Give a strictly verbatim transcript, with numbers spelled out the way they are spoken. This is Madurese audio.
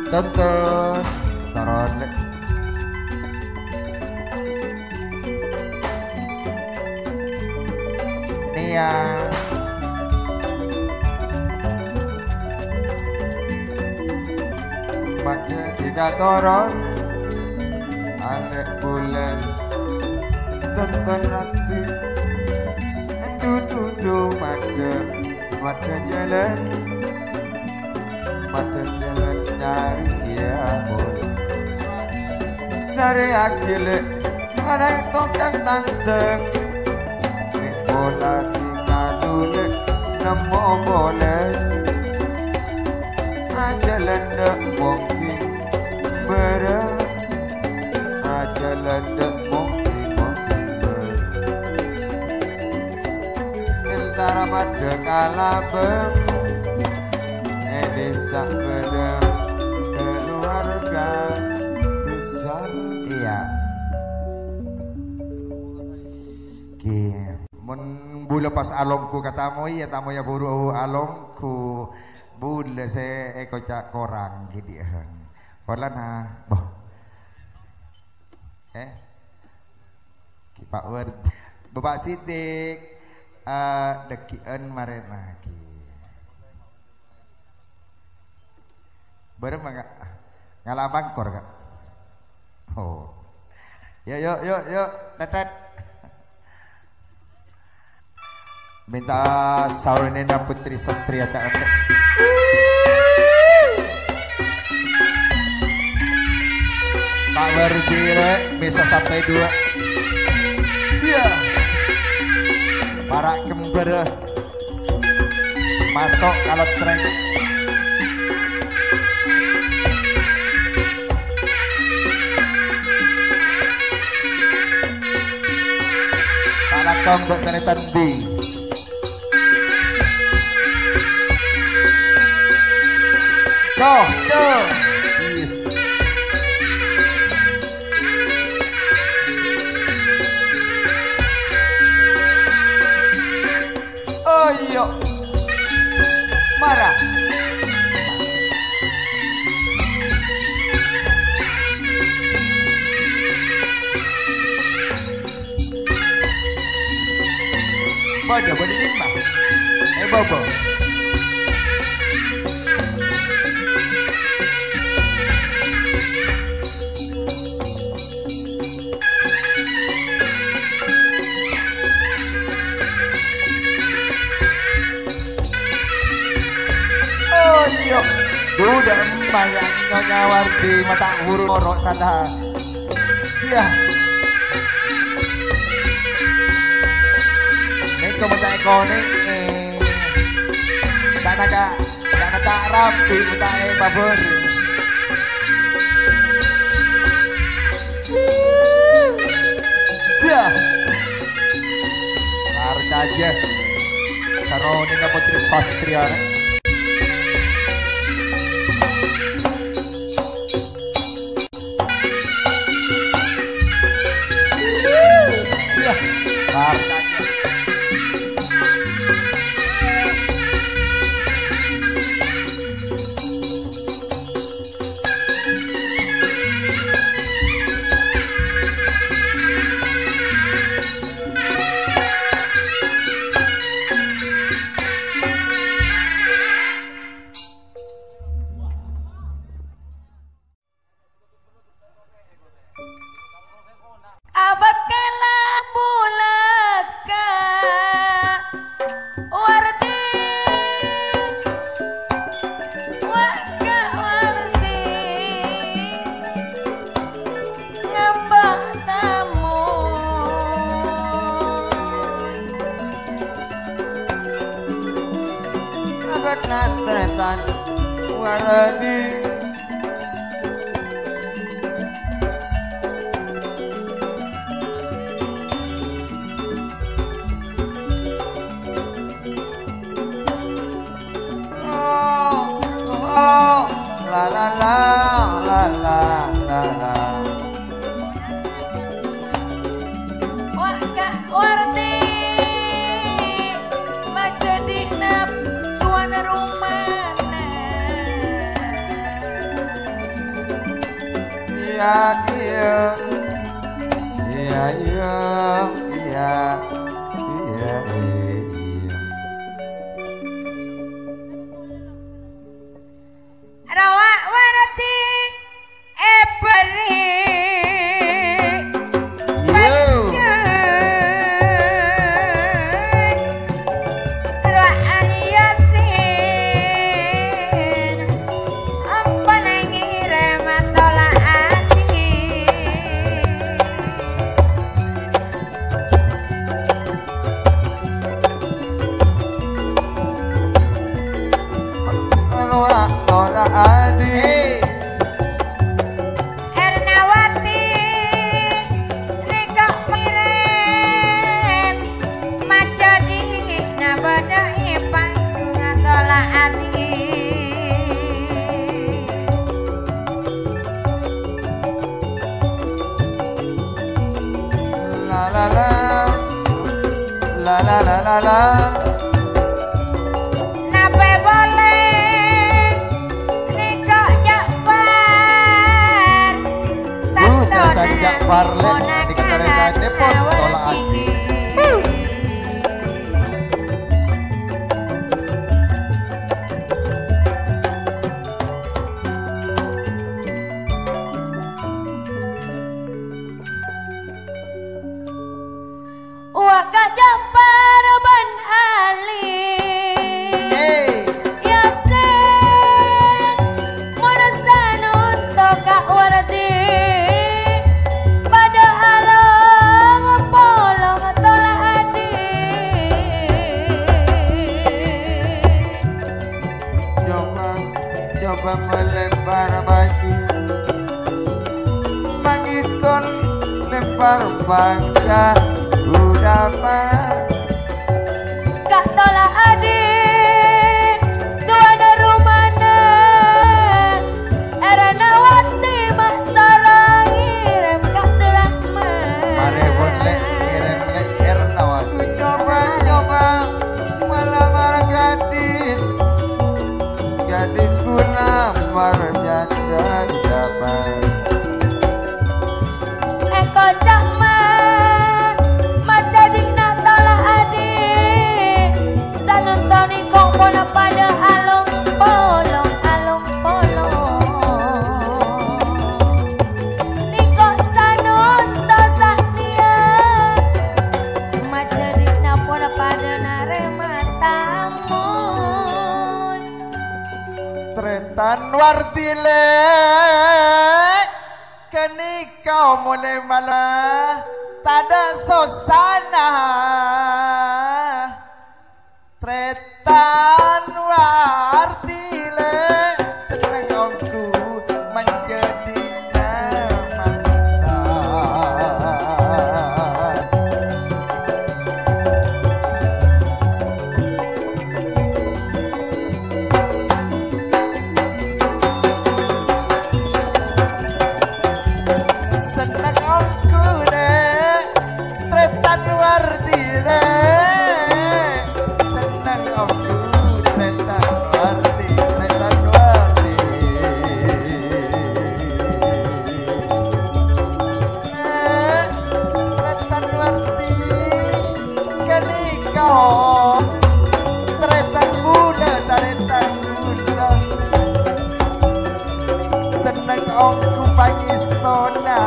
Tonton, toron, Lè'. Nia. Padâ tidak toron, Alè' bulân. Tonton ati. Dududu padâ, padâ jhâlân. Padâ jhâlân nyarè, iyâ, pon. Sarè aghili, arè tongkang tandhâng. Mè' pola tinggal dulè, nemmo polè. Ajhâlân dâ' mongkèn bârâ. Ajhâlân dâ' mongkèn, mongkèn bârâ. Entara padâ kalabâng, è dhisa bâdâ kaluwarga besar. Iyâ. Ghi, mon bulâ pas alongghu ka tamoy, iyâ tamoy buru alongghu. Bulâ sè èkoca' korang ghi' dhi'ân. Polana, boh. Eh? Ki Pak Wer-, Bapak Sidik, eh, dhâggi'ân marèna ghi. Bârâmma, Kak? Ngala' mangkor, Kak? Oh. Yo, yo, yo, yo, Tetet. Minta sawenena Putri Sastria ca'na. Pak Werdi, Rek, bisa sampai dua. Siap. Para kembar masuk kalau trek. Palakong dek taretan di. Tuh, tuh. Oh, iya. Mara. Padâ, padâ lima. Eh, bobo. Oh, iya. Duda emma ya, Nyonya Wardi, mata buru loro salah. Iya. Nèko mata èkonè, eh. Sana, Kak. Kana ta' rabi utaè pabâr. Siya. Parcajâ. Saronèna Putri Sastria. Siya. Parcajâ. Abâkkala bulâ ka Wardi, wa ka Wardi, ngamba' tamoy. Abâkkala tarètan Wardi. Oh, oh, la, la, la, la, la, la, la. Wa ka Wardi, majâdhi'na tuan rumana. Iyâ, iyâ. Iyâ, iyâ. Iyâ, iyâ, iyâ. Rowa' Wardi èbâri' Yo. Panjhennengngan rowa' Yasin, ampon ngèrèm tola' adi. Rowa' tola' adi. Ernawati nèka mirèm, majâdina bâdâ è panggung tola' adi. La, la, la. La, la, la, la, la. Napè polè nèka Ja'far? Uh, tanto Ja'far, lè', nèka tarètan, nèpon tola' adi. Wa' ka Ja'far bân Ali. Hei. Yasin, mon sanonto ka Wardi, padâ along-polong tola' adi. Coba, coba melempar batu. Manggis kon lempar bangsa udapan. Ka' tola' adi, tuwana romana, Ernawati ma' soro ngèrèm ka' terrang, ma'. Marè, pon, lè', ngèrèm, lè', Ernawati. Ku coba-coba melamar gadis. Gadis ku lamar janda dapat. Èkoca'na, majâdina tola' adi. Sanonto nèko pon padâ along-polong, along-polong. Nèko sanonto satèya, majâdina pon padâ narèma tamoy. Tarètan Wardi, lè', ghânèka molaè mala tadâ' sossana. Tarètan Wardi, lè', senneng ongghu manjâdina mantan. Senneng ongghu, lè', tarètan Wardi, lè'. Senneng ongghu, tarètan Wardi, tarètan Wardi. Lè', tarètan Wardi. Ghânèka tarètan bulâ, tarètan bulâ. Senneng ongghu pangèstona.